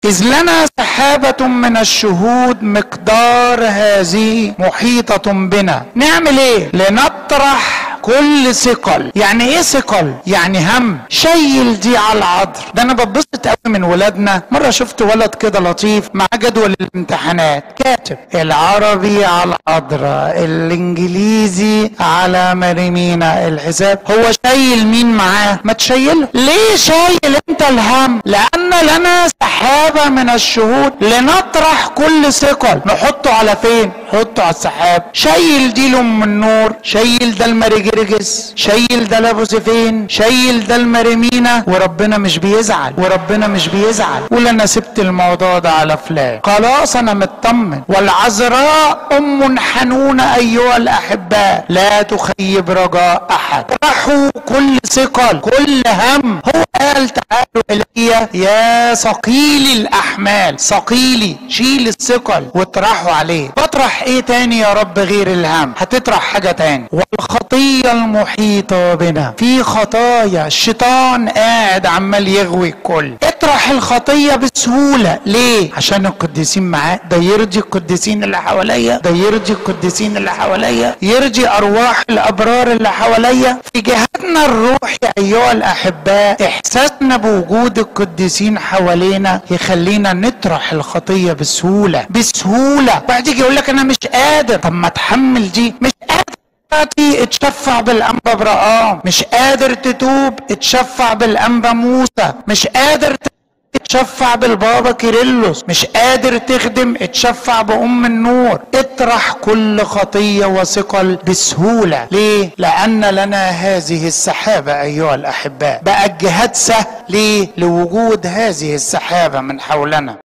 إذ لنا سحابة من الشهود مقدار هذه محيطة بنا. نعمل ايه؟ لنطرح كل ثقل. يعني ايه ثقل؟ يعني هم. شيل دي على العذر. ده انا بتبسط قوي من ولادنا. مرة شفت ولد كده لطيف مع جدول الامتحانات، كاتب العربي على العذراء، الانجليزي على مريمينا، الحساب. هو شايل مين معاه؟ ما تشيله. ليه شايل انت الهم؟ لان لنا سحابه من الشهود لنطرح كل ثقل. نحطه على فين؟ حطه على السحاب. شايل دي لام النور، شايل ده المريجرجس، شايل ده لابو سيفين، شايل ده المريمينا، وربنا مش بيزعل، وربنا مش بيزعل. قول انا سبت الموضوع ده على فلان، خلاص انا مطمن. والعذراء ام حنونه ايها الاحباء، لا تخيب رجاء احد. اطرحوا كل ثقل، كل هم. هو قال تعالوا الي يا ثقيلي الاحمال. ثقيلي، شيل الثقل واطرحه عليه. بطرح ايه تاني يا رب غير الهم؟ هتطرح حاجة تاني، والخطيه المحيطة بنا. في خطايا الشيطان قاعد عمال يغوي الكل. اطرح الخطية بسهولة. ليه؟ عشان القديسين معاه. ده يرضي القديسين اللي حواليا، ده يرضي القديسين اللي حواليا، يرضي ارواح الابرار اللي حواليا. في جهادنا الروحي ايها الاحباء، احساسنا بوجود القديسين حوالينا يخلينا نطرح الخطية بسهولة بسهولة. بعد يجي يقول لك انا مش قادر. طب ما تحمل دي. مش قادر اتشفع بالانبا برقام، مش قادر تتوب اتشفع بالانبا موسى، مش قادر اتشفع بالبابا كيرلس، مش قادر تخدم اتشفع بأم النور. اطرح كل خطية وثقل بسهولة. ليه؟ لأن لنا هذه السحابة أيها الأحباء. بقى الجهاد سهل. ليه؟ لوجود هذه السحابة من حولنا.